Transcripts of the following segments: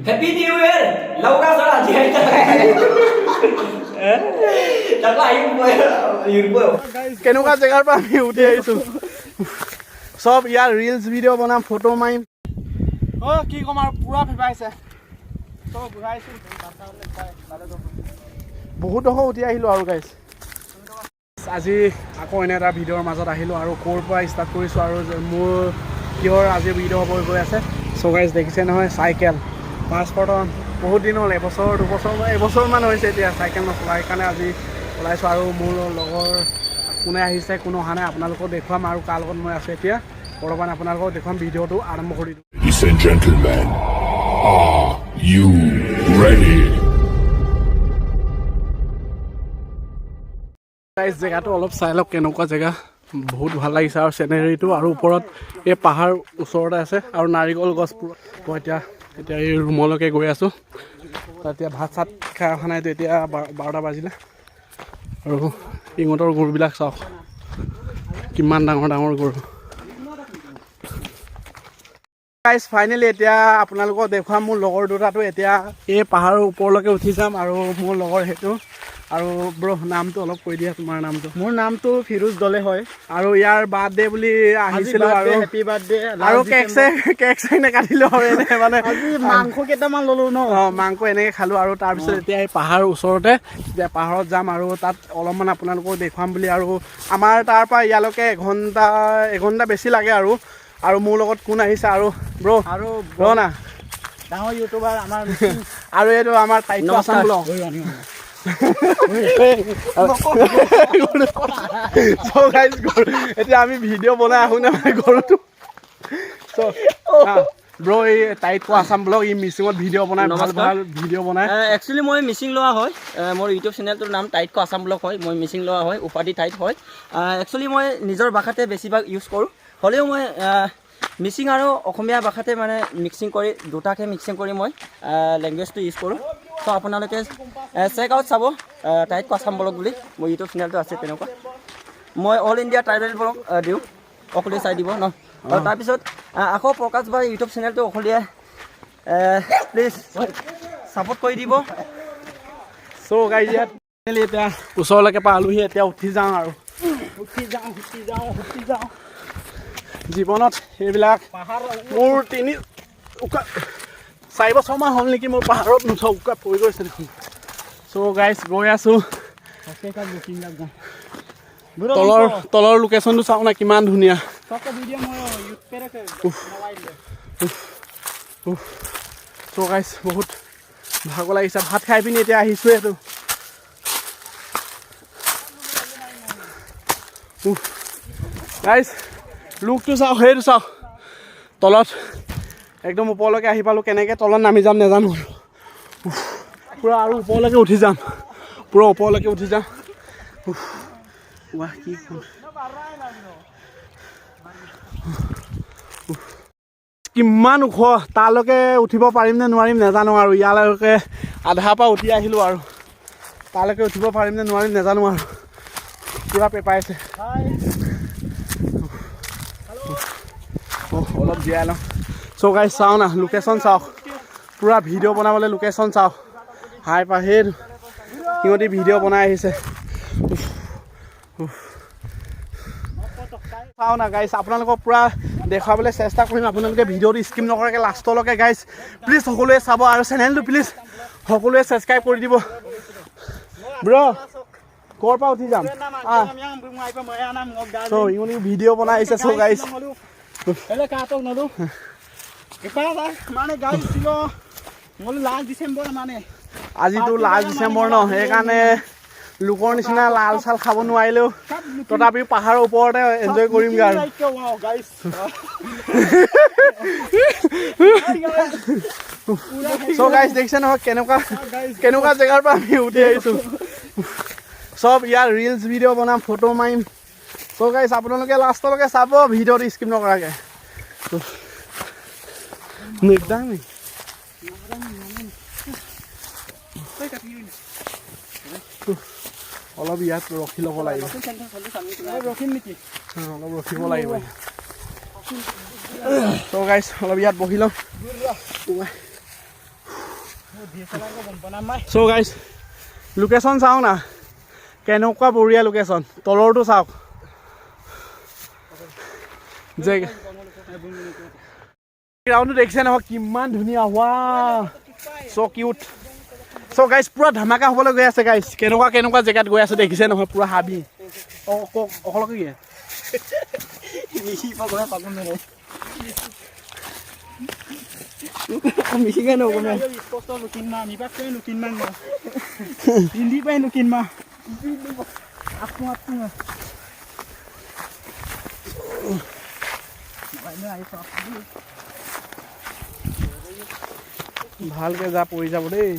Happy New Year! লওকা চৰা আজি। তাকো আহিব। কেনেকুৱা জেগাৰ পৰা আমি উঠি আহিছোঁ। চব ইয়াৰ ৰিলচ ভিডিঅ' বনাম, ফটো মাৰিম। অ' কি ক'ম আৰু, পূৰা ফেপাইছে। চব ঘূৰাইছোঁ, বহুত ডোখৰ উঠি আহিলোঁ। আৰু গাইজ, আজি আকৌ এনে এটা ভিডিঅ'ৰ মাজত আহিলোঁ। আৰু ক'ৰ পৰা ষ্টাৰ্ট কৰিছোঁ আৰু যে মোৰ কিহৰ আজি ভিডিঅ' হ'ব গৈ আছে। চ' গাইজ, দেখিছে নহয়, চাইকেল পাছপৰ্টত বহুত দিন হ'ল, এবছৰ দুবছৰ এবছৰমান হৈছে এতিয়া চাইকেল নচলা। সেইকাৰণে আজি ওলাইছোঁ। আৰু মোৰ লগৰ কোনে আহিছে, কোনো অহা নাই, আপোনালোকক দেখুৱাম। আৰু কাৰ লগত মই আছোঁ এতিয়া বৰ্তমান আপোনালোকক দেখুৱাম। ভিডিঅ'টো আৰম্ভ কৰি দিওঁ। Ladies and gentlemen, are you ready? Guys, জেগাটো অলপ চাই লওক, কেনেকুৱা জেগা। বহুত ভাল লাগিছে আৰু চিনেৰীটো। আৰু ওপৰত এই পাহাৰ ওচৰতে আছে আৰু নাৰিকল গছ পুৰা। মই এতিয়া এতিয়া এই ৰুমলৈকে গৈ আছোঁ। তাত এতিয়া ভাত চাত খাই অহা নাইতো। এতিয়া 12টা বাজিলে। আৰু ইহঁতৰ গৰুবিলাক চাওক, কিমান ডাঙৰ ডাঙৰ গৰু। গাইজ, ফাইনেলি এতিয়া আপোনালোকক দেখুৱাম মোৰ লগৰ দুটাটো। এতিয়া এই পাহাৰৰ ওপৰলৈকে উঠি যাম। আৰু মোৰ লগৰ সেইটো। আৰু ব্ৰ, নামটো অলপ কৈ দিয়া, তোমাৰ নামটো। মোৰ নামটো ফিৰোজ দলে হয়। আৰু ইয়াৰ বাৰ্থডে বুলি আহিছিলোঁ আৰু হেপী বাৰ্থডে। আৰু কেক চেক নাকাটিলোঁ আৰু এনে মানে আজি মাংস কেইটামান ল'লো ন। অঁ, মাংস এনেকৈ খালোঁ। আৰু তাৰপিছত এতিয়া এই পাহাৰ ওচৰতে এতিয়া পাহাৰত যাম আৰু তাত অলপমান আপোনালোকক দেখুৱাম বুলি। আৰু আমাৰ তাৰ পৰা ইয়ালৈকে এঘণ্টা, এঘণ্টা বেছি লাগে। আৰু আৰু মোৰ লগত কোন আহিছে আৰু ব্ৰ আৰু ৰ না। ডাঙৰ ইউটিউবাৰ আমাৰ। আৰু এইটো আমাৰ টাইটো আছাম ব্লগ। চ' গাইজ, এতিয়া আমি ভিডিঅ' বনাই আহোঁ নে মানে গৰুটো। চ' ব্ৰ, এই টাইট আছাম ব্লগ, ই মিচিঙত ভিডিঅ' বনাই, ভাল নমস্কাৰ। ভাল ভিডিঅ' বনাই। একচুৱেলি মই মিচিং ল'ৰা হয়। মোৰ ইউটিউব চেনেলটোৰ নাম টাইটক আছাম ব্লগ হয়। মই মিচিং ল'ৰা হয়, উপাধি টাইট হয়। একচুৱেলি মই নিজৰ ভাষাতে বেছিভাগ ইউজ কৰোঁ। হ'লেও মই মিচিং আৰু অসমীয়া ভাষাতে মানে মিক্সিং কৰি, দুটাকে মিক্সিং কৰি মই লেংগুৱেজটো ইউজ কৰোঁ। চ' আপোনালোকে চেক আউট চাব, টাইটক আছাম ব্লগ বুলি মোৰ ইউটিউব চেনেলটো আছে। তেনেকুৱা মই অল ইণ্ডিয়া ট্ৰাইবেল ব্লগ দিওঁ, সকলোৱে চাই দিব ন। আৰু তাৰপিছত আকৌ প্ৰকাশ বা ইউটিউব চেনেলটো সকলোৱে প্লিজ ছাপোৰ্ট কৰি দিব। চ' গাইজ, ইয়াত এতিয়া ওচৰলৈকে পালোহি। এতিয়া উঠি যাওঁ আৰু। উঠি যাওঁ, উঠি যাওঁ, উঠি যাওঁ। জীৱনত এইবিলাক মোৰ তিনি উকা 4 বছৰমান হ'ল নেকি মোৰ পাহাৰত নুঠা। উকা পৰি গৈছে দেখোন। চ' গাইজ, গৈ আছোঁ। তলৰ তলৰ লোকেশ্যনটো চাওঁ না, কিমান ধুনীয়া। ভিডিঅ' মই। চ' গাইজ, বহুত ভাগৰ লাগিছে। ভাত খাই পিনি এতিয়া আহিছোঁৱে এইটো। গাইজ, লুকটো চাওক, সেইটো চাওক তলত। একদম ওপৰলৈকে আহি পালোঁ। কেনেকৈ তলত নামি যাম নাজানো আৰু। উফ, পূৰা আৰু ওপৰলৈকে উঠি যাম, পূৰা ওপৰলৈকে উঠি যাম। উফ, ৱাহ, কি উফ। কিমান ওখ, তালৈকে উঠিব পাৰিম নে নোৱাৰিম নাজানো। আৰু ইয়ালৈকে আধাৰ পৰা উঠি আহিলোঁ। আৰু তালৈকে উঠিব পাৰিম নে নোৱাৰিম নাজানো। আৰু পূৰা পেপাইছে। অ' অলপ জীয়াই লওঁ। চ' গাইজ, চাওঁ না, লোকেশ্যন চাওক। পূৰা ভিডিঅ' বনাবলৈ লোকেশ্যন চাওক। হাই পা সেই সিহঁতি ভিডিঅ' বনাই আহিছে। উফ, উফ। চাওঁ না গাইজ, আপোনালোকক পূৰা দেখুৱাবলৈ চেষ্টা কৰিম। আপোনালোকে ভিডিঅ'টো স্কিপ নকৰাকৈ লাষ্টলৈকে গাইজ প্লিজ সকলোৱে চাব। আৰু চেনেলটো প্লিজ সকলোৱে ছাবস্ক্ৰাইব কৰি দিব। ব্ৰ, ক'ৰ পৰা উঠি যাম? চ' ইহঁতি ভিডিঅ' বনাই আহিছে। চ' গাইজ, মানে লাষ্ট ডিচেম্বৰ মানে। আজিতো লাষ্ট ডিচেম্বৰ ন, সেইকাৰণে লোকৰ নিচিনা লাল চাল খাব নোৱাৰিলেও তথাপিও পাহাৰৰ ওপৰতে এনজয় কৰিমগৈ। আৰু চ' গাইজ, দেখিছে নহয়, কেনেকুৱা কেনেকুৱা জেগাৰ পৰা আমি উঠি আহিছোঁ। চব ইয়াৰ ৰিলচ ভিডিঅ' বনাম, ফটো মাৰিম। চ' গাইজ, আপোনালোকে লাষ্টলৈকে চাব ভিডিঅ'টো স্কিপ নকৰাকৈ। নিগদামি অলপ ইয়াত ৰখি ল'ব লাগিব। ৰখিম নেকি? অলপ ৰখিব লাগিব। চ' গাইজ, অলপ ইয়াত বহি লওঁ। চ' গাইজ, লোকেশ্যন চাওঁ না, কেনেকুৱা বঢ়িয়া লোকেশ্যন। তলৰটো চাওক যে গ্ৰাউণ্ডটো দেখিছে নহয়, কিমান ধুনীয়া। ৱা, চ' কিউট। চ' গাইজ, পূৰা ধামাকা হ'বলৈ গৈ আছে। গাইজ, কেনেকুৱা কেনেকুৱা জেগাত গৈ আছে দেখিছে নহয়, পূৰা হাবি। অঁ, অকলকে কি? মিচিং পাব নাই, মিচিঙে নকমে। স্পষ্ট লুকিনমা নিবাক লুকিনমান হিন্দী পাই লুকিনমা আপু আপু। ভালকে যা, পৰি যাব দেই।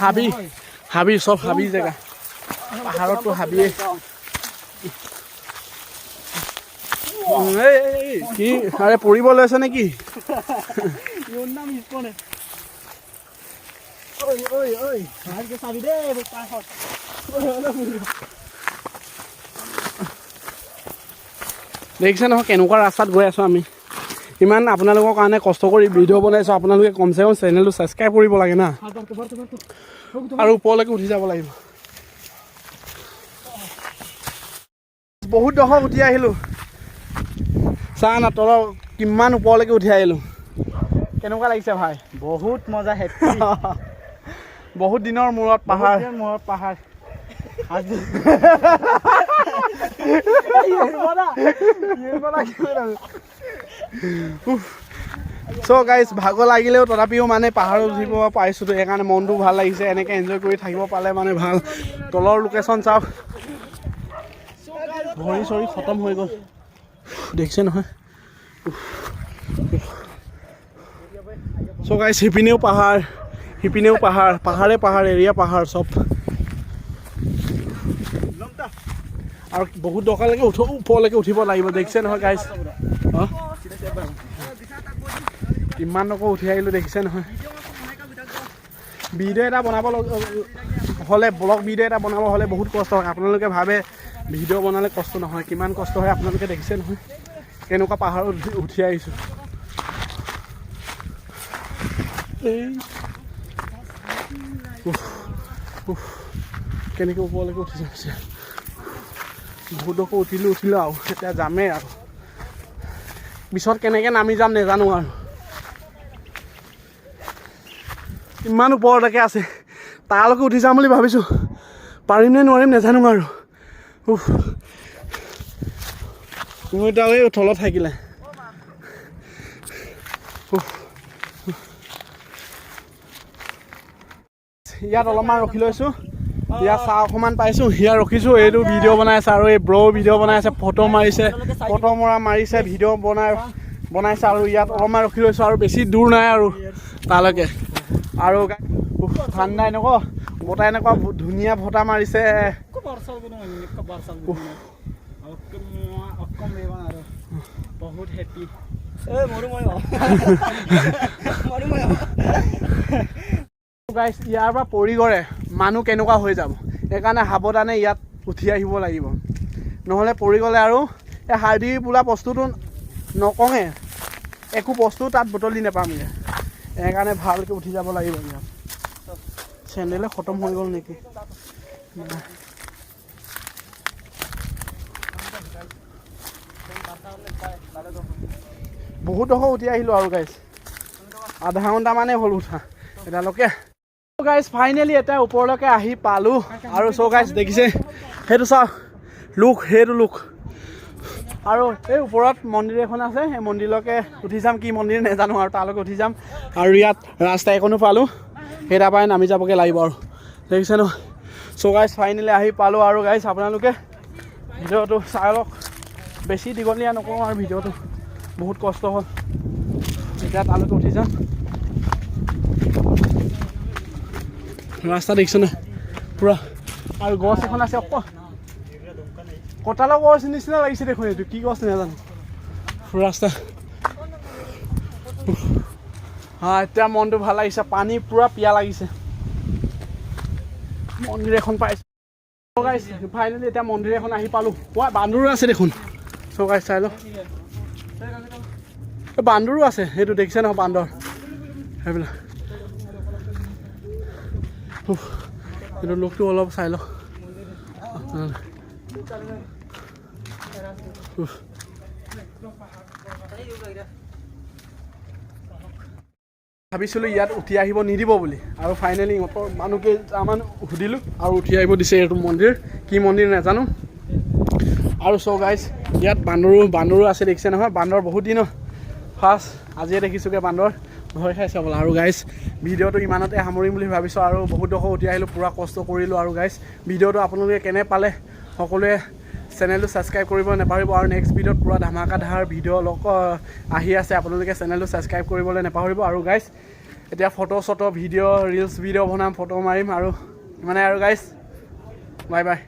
হাবি হাবি, চব হাবি জেগা। পাহাৰততো হাবিয়ে। এই এই, এই, কি আৰে, পৰিব লৈছে নেকি? নাম ইস্কনে। ঐ ঐ ঐ, ভালকে চাবি দেই পাহাৰত। দেখিছে নহয় কেনেকুৱা ৰাস্তাত গৈ আছোঁ আমি। ইমান আপোনালোকৰ কাৰণে কষ্ট কৰি ভিডিঅ' বনাইছোঁ, আপোনালোকে কমচে কম চেনেলটো ছাবস্ক্ৰাইব কৰিব লাগে না। আৰু ওপৰলৈকে উঠি যাব লাগিব। বহুত দশক উঠি আহিলোঁ। চা না, তলৰ কিমান ওপৰলৈকে উঠি আহিলোঁ। কেনেকুৱা লাগিছে ভাই? বহুত মজা, হেপ্পী। বহুত দিনৰ মূৰত পাহাৰ। মূৰত পাহাৰ আজি। চ' গাইজ, ভাগৰ লাগিলেও তথাপিও মানে পাহাৰত উঠিব পাৰিছোঁ, সেইকাৰণে মনটো ভাল লাগিছে। এনেকৈ এনজয় কৰি থাকিব পালে মানে ভাল। তলৰ লোকেশ্যন চাওক, ভৰি চৰি খতম হৈ গ'ল, দেখিছে নহয়। চ' গাইজ, সিপিনেও পাহাৰ, সিপিনেও পাহাৰ, পাহাৰে পাহাৰ, এৰিয়া পাহাৰ চব। আৰু বহুত দকালৈকে উঠ, ওপৰলৈকে উঠিব লাগিব। দেখিছে নহয় গাইজ, অঁ, কিমান আকৌ উঠি আহিলোঁ, দেখিছে নহয়। ভিডিঅ' এটা বনাব হ'লে, ব্লগ ভিডিঅ' এটা বনাব হ'লে বহুত কষ্ট হয়। আপোনালোকে ভাবে ভিডিঅ' বনালে কষ্ট নহয়, কিমান কষ্ট হয় আপোনালোকে দেখিছে নহয়, কেনেকুৱা পাহাৰত উঠি উঠি আহিছোঁ। এই উফ, উফ, কেনেকৈ ওপৰলৈকে উঠি যাইছে। বহুত আকৌ উঠিলোঁ উঠিলোঁ আৰু এতিয়া যামেই আৰু, পিছত কেনেকৈ নামি যাম নেজানো আৰু। ইমান ওপৰলৈকে আছে, তালৈকে উঠি যাম বুলি ভাবিছোঁ, পাৰিম নে নোৱাৰিম নেজানো আৰু। উফ, মোৰ এতিয়া এই তলত থাকিলে। উফ, ইয়াত অলপমান ৰখি লৈছোঁ, ইয়াত চাহ অকণমান পাইছোঁ, ইয়াত ৰখিছোঁ। এইটো ভিডিঅ' বনাই আছে আৰু এই ব্ৰ' ভিডিঅ' বনাই আছে, ফটো মাৰিছে, ফটো মৰা মাৰিছে, ভিডিঅ' বনাই বনাইছে। আৰু ইয়াত অলপমান ৰখি লৈছোঁ আৰু বেছি দূৰ নাই আৰু তালৈকে। আৰু উফ, ঠাণ্ডা, এনেকুৱা বতাহ, এনেকুৱা ধুনীয়া বতাহ মাৰিছে। বহুত হেপী। মৰো মই, মৰো মই। গাইছ, ইয়াৰ পৰা পৰি গ'লে মানুহ কেনেকুৱা হৈ যাব, সেইকাৰণে সাৱধানে ইয়াত উঠি আহিব লাগিব। নহ'লে পৰি গ'লে আৰু এই হাৰ্ডি বোলা বস্তুটো নকঙে, একো বস্তু তাত বুটলি নাপামগৈ। সেইকাৰণে ভালকৈ উঠি যাব লাগিব। ইয়াত চেণ্ডেলে খতম হৈ গ'ল নেকি? বহুত ডোখৰ উঠি আহিলোঁ আৰু গাইছ, আধা ঘণ্টামানেই হ'ল উঠা এতিয়ালৈকে। গাইজ, ফাইনেলি এটা ওপৰলৈকে আহি পালোঁ। আৰু চ' গাইজ, দেখিছে সেইটো চাওক লোক, সেইটো লোক। আৰু এই ওপৰত মন্দিৰ এখন আছে, সেই মন্দিৰলৈকে উঠি যাম। কি মন্দিৰ নেজানো আৰু, তালৈকে উঠি যাম। আৰু ইয়াত ৰাস্তা এখনো পালোঁ, সেই তাৰপৰাই নামি যাবগৈ লাগিব আৰু, দেখিছে ন। চ' গাইজ, ফাইনেলি আহি পালোঁ। আৰু গাইজ, আপোনালোকে ভিডিঅ'টো চাই লওক, বেছি দীঘলীয়া নকৰোঁ আৰু, ভিডিঅ'টো বহুত কষ্ট হ'ল। এতিয়া তালৈকে উঠি যাম। ৰাস্তা দেখিছে নাই পূৰা, আৰু গছ এখন আছে, অক কঁঠালৰ গছ নিচিনা লাগিছে দেখোন, এইটো কি গছ নাজানো। ৰাস্তা, হা, এতিয়া মনটো ভাল লাগিছে, পানী পূৰা পিয়া লাগিছে। মন্দিৰ এখন পাইছোঁ গাইজ, ফাইনেলি এতিয়া মন্দিৰ এখন আহি পালোঁ। ৱা, বান্দৰো আছে দেখোন। চ' গাইজ, চাই লওঁ। এই বান্দৰো আছে, সেইটো দেখিছে নহয়, বান্দৰ সেইবিলাক। উফ, এইটো লোকটো অলপ চাই লওক আপোনালোকে। উফ। ভাবিছিলোঁ ইয়াত উঠি আহিব নিদিব বুলি আৰু ফাইনেলি ইহঁতৰ মানুহকেইটামান সুধিলোঁ আৰু উঠি আহিব দিছে। এইটো মন্দিৰ কি মন্দিৰ নাজানো। আৰু চ' গাইজ, ইয়াত বান্দৰো বান্দৰো আছে, দেখিছে নহয় বান্দৰ। বহুত দিনৰ ফাৰ্ষ্ট আজিয়ে দেখিছোঁগৈ বান্দৰ, ভয় খাইছে বোলা। আৰু গাইজ, ভিডিঅ'টো ইমানতে সামৰিম বুলি ভাবিছোঁ। আৰু বহুত ডোখৰ উঠি আহিলোঁ, পূৰা কষ্ট কৰিলোঁ। আৰু গাইজ, ভিডিঅ'টো আপোনালোকে কেনে পালে, সকলোৱে চেনেলটো ছাবস্ক্ৰাইব কৰিব নাপাহৰিব। আৰু নেক্সট ভিডিঅ'ত পূৰা ধামাকাধাৰ ভিডিঅ' লগ আহি আছে, আপোনালোকে চেনেলটো ছাবস্ক্ৰাইব কৰিবলৈ নাপাহৰিব। আৰু গাইজ, এতিয়া ফটো চটো ভিডিঅ', ৰিলচ ভিডিঅ' বনাম, ফটো মাৰিম আৰু ইমানে। আৰু গাইজ, বাই বাই।